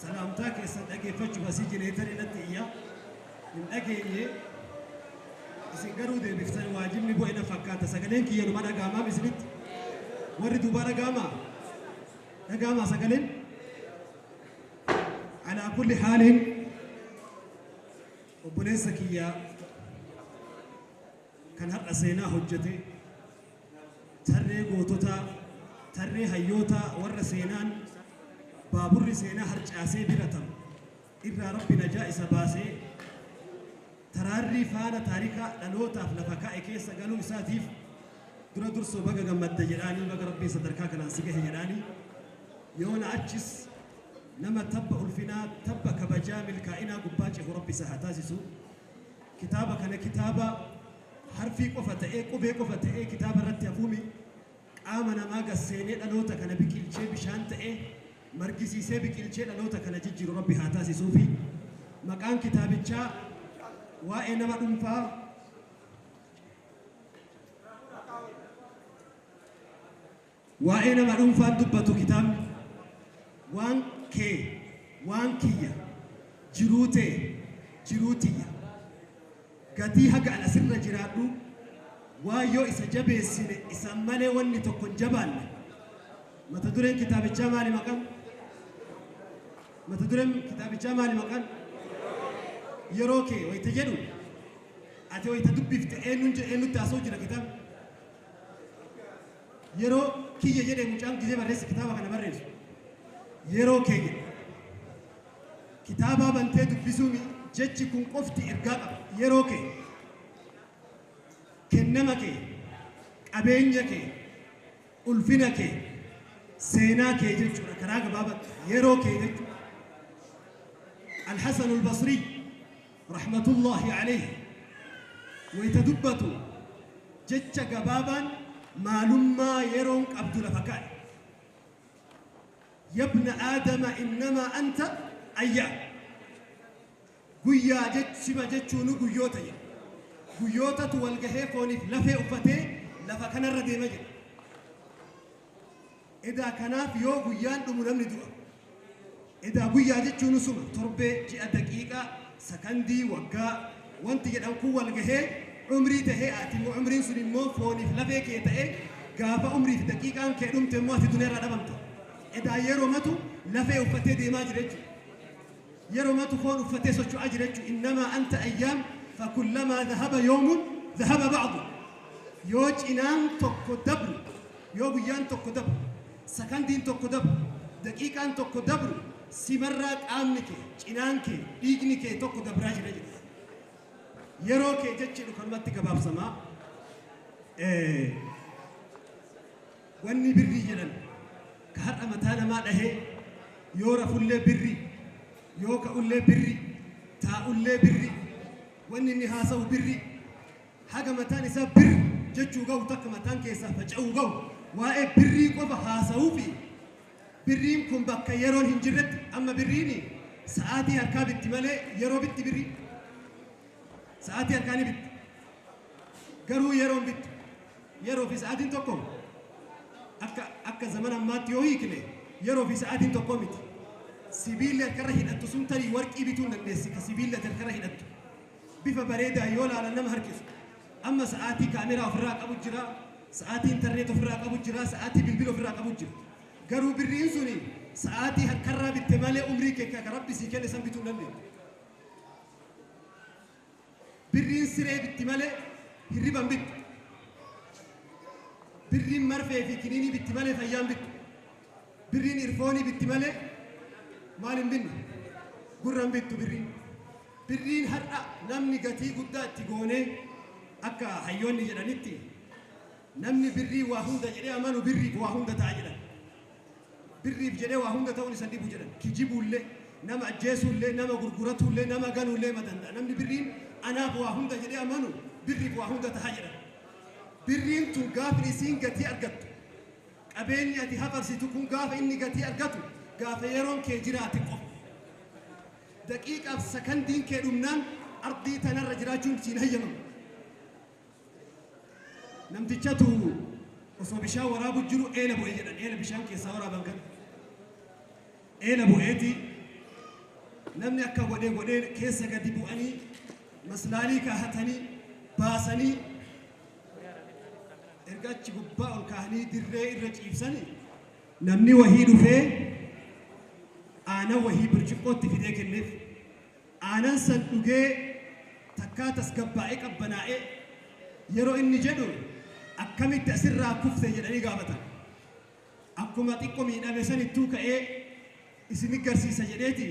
Salaamtaa keessan dhageeffachuuf asii jineetanii natti iyya. Hin dhageenye. Isin garuu deebiftan waajibni bu'e na fakkaata. Sagaleen kiyya numa dhaga'amaam isinitti? Warri duubaa dhaga'amaa? Dhaga'amaa sagaleen? Alaa kulli haaliin obboleessa kiyya kan har'a seenaa hojjete tarree goototaa, tarree hayyootaa warra seenaan baaburri seenaa harcaasee biratamu irraa Rabbi najaa isa baasee taraarrii faana taarikaa dhalootaaf lafa kaa'e keessa galuu isaatiif dura dursoo baga gammadde jedhaanii, baga Rabbiin sadarkaa kanaan si gahe jedhaanii, yoona achis nama tabba ulfinaa, tabba kabajaa, milkaa'inaa gubbaa cehu Rabbi isa haa taasisu. Kitaaba kana kitaaba harfii qofa ta'ee, qubee qofa ta'ee kitaaba irratti hafuumi qaama namaa gasseenee dhaloota kana biqilchee bishaan ta'ee margisiisee biqilchee dhaloota kana jijjiiru Rabbi haa taasisuufi. Maqaan kitaabichaa waa'ee nama dhuunfaa waa'ee nama dhuunfaan dubbatu kitaabni waan kee waan kiyya jiruu tee jiruu tiyya gatii haga an asirra jiraadhu waan yoo isa jabeessine isan malee wanni tokko hin jabaanne. Mata dureen kitaabichaa maali maqaan? Mata dureen kitaabichaa maali maqaan? Yeroo kee wayita jedhu ati wayita dubbifte eenyuun eenyutti haasa'u jira kitaabni? Yeroo kiyya jedhee mucaan gizee barreesse kitaaba kana barreessu. Yeroo kee jedhe. Kitaabaa bantee dubbisuun jechi kun qofti ergaa qaba. Yeroo kee, kennama kee, qabeenya kee, ulfina kee, seenaa kee jechuudha karaa gabaabatti yeroo kee jechuudha. Al-Hasan al-Basri rahmatullahi alayhi wayita dubbatu jecha gabaabaan maalummaa yeroon qabdu lafa kaa'e. Yabna Aadama innamaa anta ayyaam. Guyyaa sima jechuunu guyyoota jedhe. Guyyootatu wal gahee fooniif lafee uffatee lafa kanarra deema jedhe. Edaa kanaaf yoo guyyaan dhumu namni du'a. Edaa guyyaa jechuunu suma torbee, ji'a, daqiiqaa, sakandii, waggaa wanti jedhan kun wal gahee umrii tahee ati immoo umriin sun immoo fooniif lafee kee ta'ee gaafa umrii fi daqiiqaan kee dhumte immoo ati duniyaarraa dhabamta. Edaa yeroo matu lafee uffatee deemaa jira jechuudha. Yeroo matu foon uffatee socho'aa jira jechuudha. Innamaa anta ayyaam fakullamaa dhahaba yoomun dhahaba ba'du. Yoo cinaan tokko dabru, yoo guyyaan tokko dabru, sakandiin tokko dabru, daqiiqaan tokko dabru simarraa qaamni kee, cinaan kee, dhiigni kee tokko dabraa jira jechuudha. Yeroo kee jechi jedhu kanumatti gabaabsamaa. Wanni birrii jedhan ka har'a mataa namaa dhahee yoo rafullee birrii, yoo ka'ullee birrii, taa'ullee birrii, wanni inni haasa'u birrii, haga mataan isaa bir jechuu gahu takka mataan keessaa faca'uu gahu waa'ee birrii qofa haasa'uu fi birriin kun bakka yeroon hin jirretti amma birriin sa'aatii harkaa bitti malee yeroo bitti birrii sa'aatii harkaa ni bitti garuu yeroon bittu. Yeroo fi sa'aatiin tokko akka zamana ammaatti yoo hiikne yeroo fi sa'aatiin tokko miti. Sibiilli harkarra hidhattu sun tarii warqii bituu hin dandeessi ka sibiilli ati harkarra hidhattu. Bifa bareedaa yoo laalan nama harkisu. Amma sa'aatii kaameraa ofirraa qabu jira, sa'aatii intarneet ofirraa qabu jira, sa'aatii bilbila ofirraa qabu jira. Garuu birriin suni sa'aatii harkarraa bitte malee umrii kee ka Rabbi sii kenne san bituu hin dandeettu. Birriin siree bitti malee hirriba hin bittu. Birriin marfee fi kiniinii bitti malee fayyaa hin bittu. Birriin irfoonii bitti malee maal hin binne? Gurra hin bittu birriin. Birriin har'a namni gatii guddaa itti goonee akka hayyoonni jedhanitti namni birrii waa hunda jedhee amanu birriif waa hunda ta'a jedhan. Birriif jedhee waa hunda ta'uun isa dhibu jedhan. Kijibuullee, nama ajjeesuullee, nama gurguratuullee, nama ganuullee ma danda'a. Namni birriin anaaf waa hunda jedhee amanu birriif waa hunda ta'a jedhan. Birriin tun gaafni isiin gatii argattu, qabeenyi ati hafarsitu kun gaafa inni gatii argatu gaafa yeroon kee jiraate qofa. Daqiiqaaf sakandiin kee dhumnaan ardii tanarra jiraachuun siin hayyamamu. Namtichatu osoo bishaan waraabu jiru eela bu'e jedhan. Eela bishaan keessaa waraaban kana. Eela bu'eeti namni akka godhee godhee keessa gadi bu'anii maslaalii kaahatanii baasanii erga achi gubbaa ol kaahanii dirree irra ciibsanii namni wahii dhufee aanan wahii birciqqootti fidee kenneef. Aanan san dhugee takkaa tasgabbaa'ee qabbanaa'ee yeroo inni jedhu akkamitti asirraa kufte jedhanii gaafatan. Akkuma xiqqo miidhame sanittuu ka'ee isin garsiisa jedheeti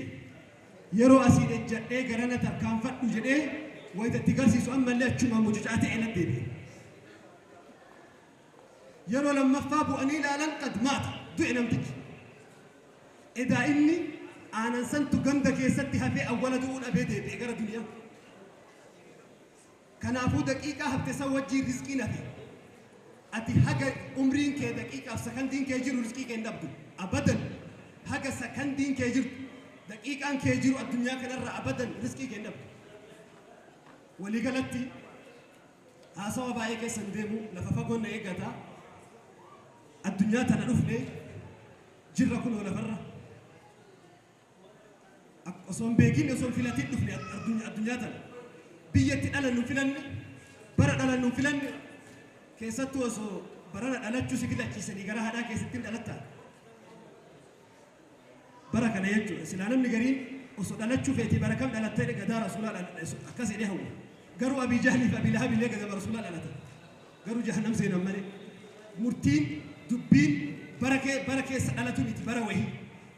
yeroo asiin ejjadhee garana tarkaanfadhu jedhee wayita itti garsiisu ammallee achuma mucucaa ta'e natti deebi'e. Yeroo lammaffaa bu'anii ilaalan qad maata, du'e namtichi. Edaa inni aanan santu ganda keessatti hafee awwala du'uu dhabee deebi'e gara duniyaa. Kanaafuu daqiiqaa hafte san wajjiin rizqiin hafe. Ati haga umriin kee daqiiqaaf sakandiin kee jiru rizqii kee hin dhabdu. Abadan haga sakandiin kee jirtu daqiiqaan kee jiru addunyaa kanarra abadan rizqii kee hin dhabdu. Waliigalatti haasawa baay'ee keessa hin deemu, lafa fagoon na eeggata. Addunyaa tana dhufne jirra kunoo lafarra. Osoo hin beekin, osoo hin filatin dhufne addunyaa tana. Biyyatti dhalannu hin filanne, bara dhalannu hin filanne, keessattuu osoo barana dhalachuu si filachiisanii gara haadhaa keessatti hin dhalattaa. Bara kana jechuudha. Silaa namni gariin osoo dhalachuu feetii bara kam dhalattee gadaa rasuulaa akkas jedhee hawwa. Garuu Abii Jahlii fi Abii Lahab illee gadaa rasuulaa dhalatan. Garuu jahannam seenan malee. Murtiin dubbiin bara kee bara keessa dhalatu miti, bara wahii.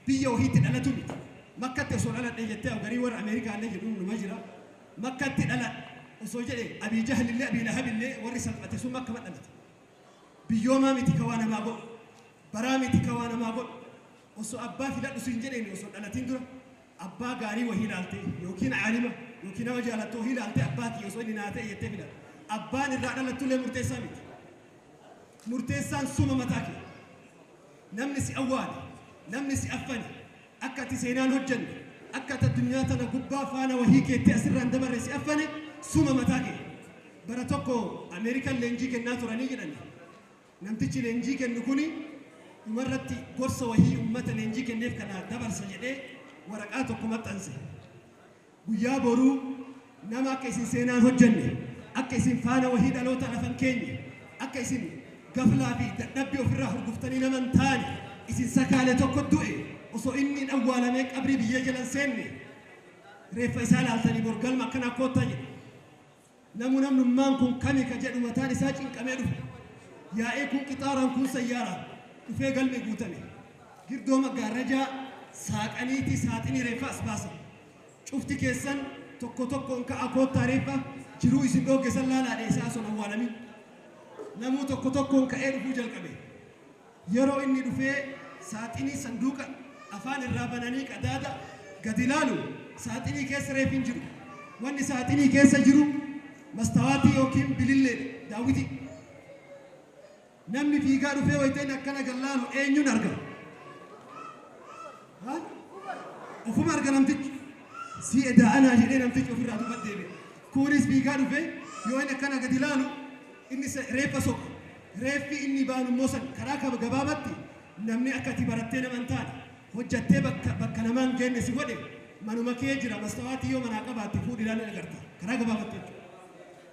Biyya wahiitti dhalatu miti. Makkatti osoo dhaladhe jettee garii warra Ameerikaa illee jedhu numa jira. Makkatti dhala osoo jedhe Abii Jahl illee Abii Lahab illee warri salphate sun Makkama dhalate. Biyyoomaa miti ka waa namaa godhu. Baraa miti ka waa namaa godhu. Osoo abbaa filadhu siin jedheen osoo dhalatiin dura abbaa gaarii wahii ilaalte yookiin aalima yookiin nama jaalattu wahii ilaalte abbaa kiyya osoo inni naa ta'e jettee filatta. Abbaan irraa dhalattullee murteessaa miti. Murteessaan suma mataa kee. Namni si awwaale, namni si affane, akka ati seenaan hojjanne, akka ati addunyaa tana gubbaa faana wahii keettee asirraan dabarre si affane suma mataa kee. Bara tokko Ameerikaan leenjii kennaa turanii jedhani. Namtichi leenjii kennu kuni dhumarratti gorsa wahii ummata leenjii kenneef kana dabarsa jedhee waraqaa tokko maxxanse. Guyyaa boruu nama akka isin seenaan hojjanne, akka isin faana wahii dhaloota lafan keenye, akka isin gaflaa fi dadhabbii ofirraa hurguftanii nama hin taane isin sakaale tokko du'e osoo inni hin awwaalamee qabrii biyyee jala hin seenne reeffa isaa ilaaltanii bor galma akkanaa koottaa jedhe. Namu namnummaan kun kami ka jedhu mataan isaa cinqamee dhufe. Yaa'ee kun qixaaraan kun sayyaaraan dhufee galmi guutame. Girdoo maggaarrajaa saaqaniitii saaxinii reeffa as baasan. Cufti keessan tokko tokkoon ka'aa koottaa reeffa jiruu isin dhoogge san laalaa dheessaa osoo hin awwaalamin. Namuu tokko tokkoon ka'ee dhufuu jalqabe. Yeroo inni dhufee saaxinii sanduuqa afaan irraa bananii qadaada gadi ilaalu saaxinii keessa reeffi hin jiru. Wanni saaxinii keessa jiru mastawaatii yookiin bililleedha, daawwitii. Namni fiigaa dhufee wayita inni akkana gad laalu eenyuun arga? Ha? Ofuma arga namtichi. Sii edaa anaa jedhee namtichi ofirraa duuba deebi'e. Kunis fiigaa dhufee yoo inni akkana gadi ilaalu inni reeffa soqa. Reeffi inni baanu immoo san karaa kama gabaabatti namni akka ati barattee nama hin taane hojjattee bakka bakka namaa hin geenne si godhe manuma kee jira, mastawaatii yoo manaa qabaatte fuudhi ilaalii agarta. Karaa gabaabatti jechuudha.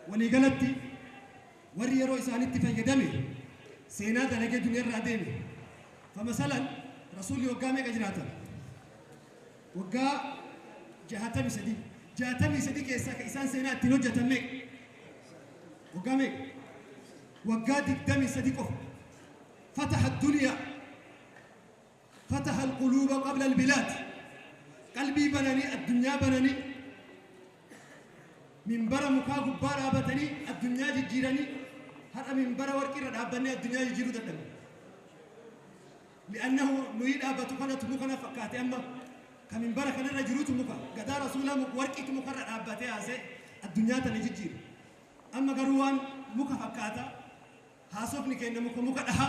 Waliigalatti warri yeroo isaanitti fayyadame seenaa dalagee duniyaarraa deeme. Famasalan rasuulli waggaa meeqa jiraatan? Waggaa 63. 63 keessaa ka isaan seenaa ittiin hojjetan meeqa? Waggaa meeqa? Waggaa 23 qofa. Fataha duniyaa. Fataha alquluuba qabla albilaad. Qalbii bananii, addunyaa bananii, minbara mukaa gubbaa dhaabatanii addunyaa jijjiiranii, har'a minbara warqii irra dhaabbannee addunyaa jijjiiruu dadhabne. Li'annahu nuyi dhaabbatu kanatu muka na fakkaate, amma ka minbara kanarra jirutu muka. Gadaa rasuulaa warqiitu mukarra dhaabbatee haasee addunyaa tana jijjiire. Amma garuu waan muka fakkaata. Haasofni keenya muka muka dhaha,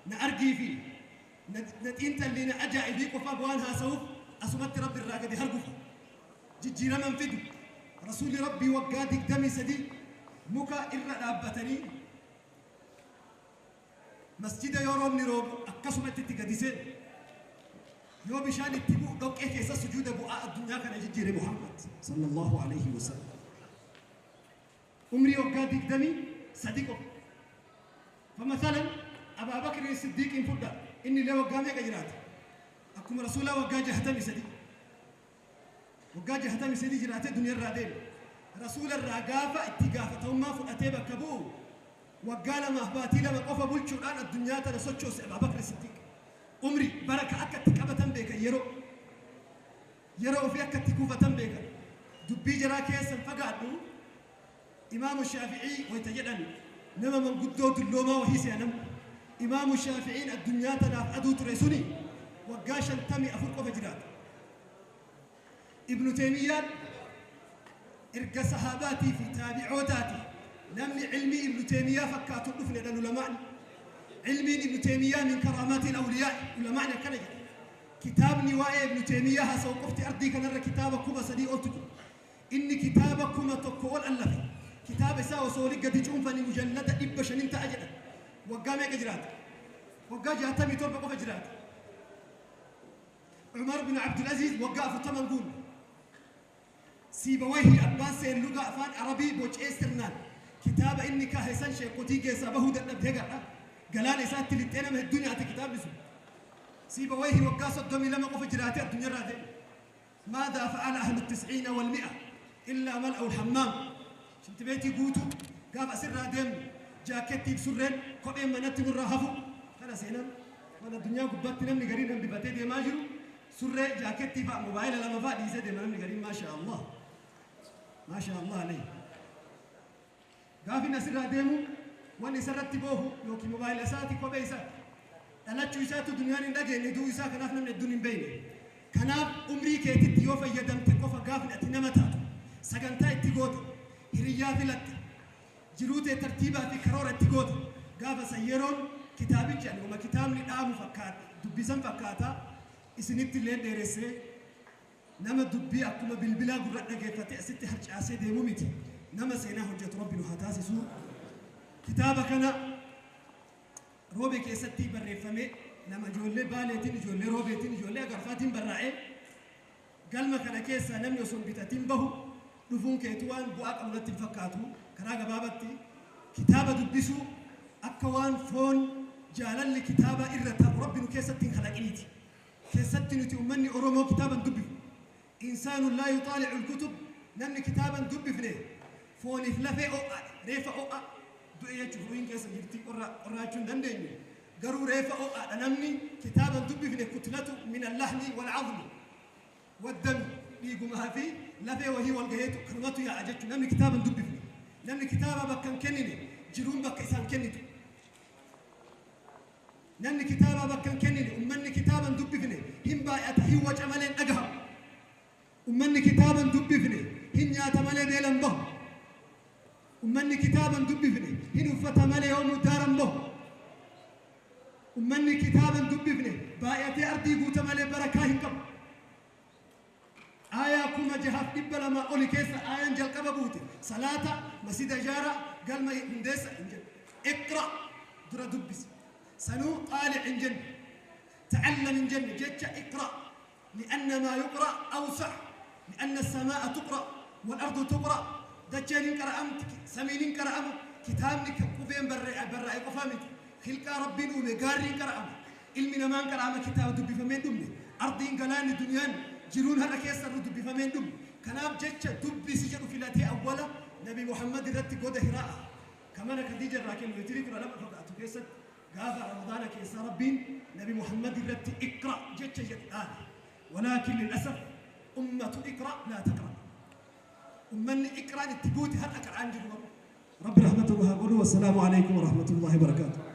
na argii fi na xiinxallii na ajaa'ibii qofaaf waan haasa'uuf asumatti Rabbi irraa gadi hargufa. Jijjiirama hin fidu. Rasuulli Rabbii waggaa 23 muka irra dhaabbatanii masjida yoo roobni roobu akkasumatti itti gadi seenu. Yoo bishaan itti bu'u dhoqqee keessa sujuuda bu'aa addunyaa kana jijjiire Muhammad sallallahu alaihi wasallam. Umrii waggaa 23 qofa. فمثلا أبا بكر الصديق فدا إني لو waggaa meeqa jiraate? Akkuma rasuulaa waggaa 63, waggaa 63 jiraatee duniyaa irraa deeme. Rasuula irraa gaafa itti gaafatamummaa fudhatee bakka bu'u waggaa 2f baatii 2 qofa bulchuudhaan addunyaa tana sochoose Abaa Bakr Siddiq. Umri baraka akka itti qabatan beekan, yeroo ofii akka itti kuufatan beekan. Dubbii jaraa keessan fagaadhu. Imaamu Shaafi'ii wayta jedhan nama manguddoo dulloomaa wahii se'anam. Imaamu Shaafi'iin addunyaa tanaaf aduu ture suni waggaa 54 qofa jiraata. Ibnu Teemiyyaan erga sahaabaatii fi taabi'ootaati namni ilmii Ibnu Teemiyyaa fakkaatu dhufne dhan ulamaani. Ilmiin Ibnu Teemiyyaa min karaamaatiin awliyaa ulamaani akkana jedha. Kitaabni waa'ee Ibnu Teemiyyaa haasa'u qofti ardii kanarra kitaaba 3000 oltu jiru. Inni kitaaba 1000 ol allafe. Kitaaba isaa osoo olii gadi cuunfanii mujallada 500 ta'a jedhan. Waggaa meeqa jiraata? Waggaa 67 qofa jiraata. Umar bin Abdulaziz waggaa 40 guunne. Siibawayhi abbaan seenlugaa afaan Arabii bocee sirnaan kitaaba inni kaahe san sheekotii keessaa bahuu dadhabdee gadha. Galaana isaatti lixxee nama hedduu nyaate kitaabni sun. Siibawayhi waggaa 32 qofa jiraate addunyaarraa deeme. ماذا فعل أهل التسعين والمئة إلا ملأوا الحمام. شنت بيتي قوتو قاف أسرها ديم جاكيتي بسرين كوبين منتي مرة هفو أنا سينام وانا الدنيا قبضت نمني قرين هم ببتي دي ماجرو سرة جاكيتي فا موبايل لما فا دي سيدي منمني قرين ما شاء الله ما شاء الله عليه. قاف أسرها ديمو وانا سرت بوهو يوكي موبايل ساتي كوبي ساتي أنا تشوي دنيا ندقي ندوي ساكن أفنى من الدنيا بيني. Kanaaf umrii keetitti yoo fayyadamte qofa gaafni ati nama taatu, sagantaa itti goota, hiriyyaa filatta, jiruu tee tartiibaa fi karoora itti goota. Gaafa san yeroon kitaabichi ani uma kitaabni dhaamu fakkaata, dubbisan fakkaata, isinitti illee dheeressee nama dubbii akkuma bilbilaa gurra dhageeffatee asitti harcaasee deemu miti. Nama seenaa hojjetu Rabbi nu haa taasisu. Kitaaba kana Roobee keessatti barreeffamee nama ijoollee Baaleetiin, ijoollee Roobeetiin, ijoollee Agarfaatiin barraa'ee galma kana keessaa namni osoo hin bitatiin bahu dhufuun keetu waan bu'aa qabu natti hin fakkaatu. Karaa gabaabatti kitaaba dubbisuu akka waan foon jaalalli kitaaba irra taa'u Rabbi nu keessatti hin kalaqiniiti. Keessatti nuti uummanni Oromoo kitaaba hin dubbifu. إنسان لا يطالع الكتب namni kitaaba hin dubbifne fooniif lafee ho'aadha. Reefa ho'a du'e jechuuf ruhiin keessa jirti qorraachuu hin dandeenyu. Garuu reefa ho'aadha namni kitaaba hin dubbifne كتلة من اللحم والعظم والدم dhiigumaa fi lafee wahii wal gaheetu kanumatu yaa'a jechuudha. Namni kitaaba hin dubbifne, namni kitaaba bakka hin kennine jiruun bakka isaan kennitu. Namni kitaaba bakka hin kennine, ummanni kitaaba hin dubbifne hin baay'ata, hin waca malee hin dhagahamu. Ummanni kitaaba hin dubbifne hin nyaata malee beela hin bahu. Ummanni kitaaba hin dubbifne hin uffata malee yoomuu daara hin bahu. Ummanni kitaaba hin dubbifne baay'atee ardii guuta malee barakaa hin qabu. Aayaa 6200 oli keessa aayaan jalqaba buute salaata, masjida ijaaraa, galma hundeessa hin jedhu. اقرأ dura dubbisi. Sanuu طالع hin jenne, تعلم hin jenne, jecha اقرأ لأن ما يقرأ أوسع، لأن السماء تقرأ والأرض تقرأ. dacheen hin qara'amti, samiin hin qara'ama, kitaabni qubeen barraa'e qofaa miti. Khilqaa Rabbiin uume gaarri hin qara'ama, ilmi namaa hin qara'ama. Kitaaba dubbifamee hin dhumne. Ardiin, galaanni, duniyaan jiruun har'a keessa irru dubbifamee hin dhumne. Kanaaf jecha dubbisi jedhu filatee awwala Nabi Muhammad irratti goda Hiraa'a kamana Khadiija irraa kennu meetirii 12 fagaatu keessatti gaafa Ramadaana keessaa Rabbiin Nabi Muhammad irratti اقرأ jecha jedhu dhaabe. ولكن للأسف أمة اقرأ لا تقرأ. Ummanni iqraan itti buute har'a qara'aan jiru. Rabbi rahmatu haa godhu. والسلام عليكم ورحمة الله وبركاته.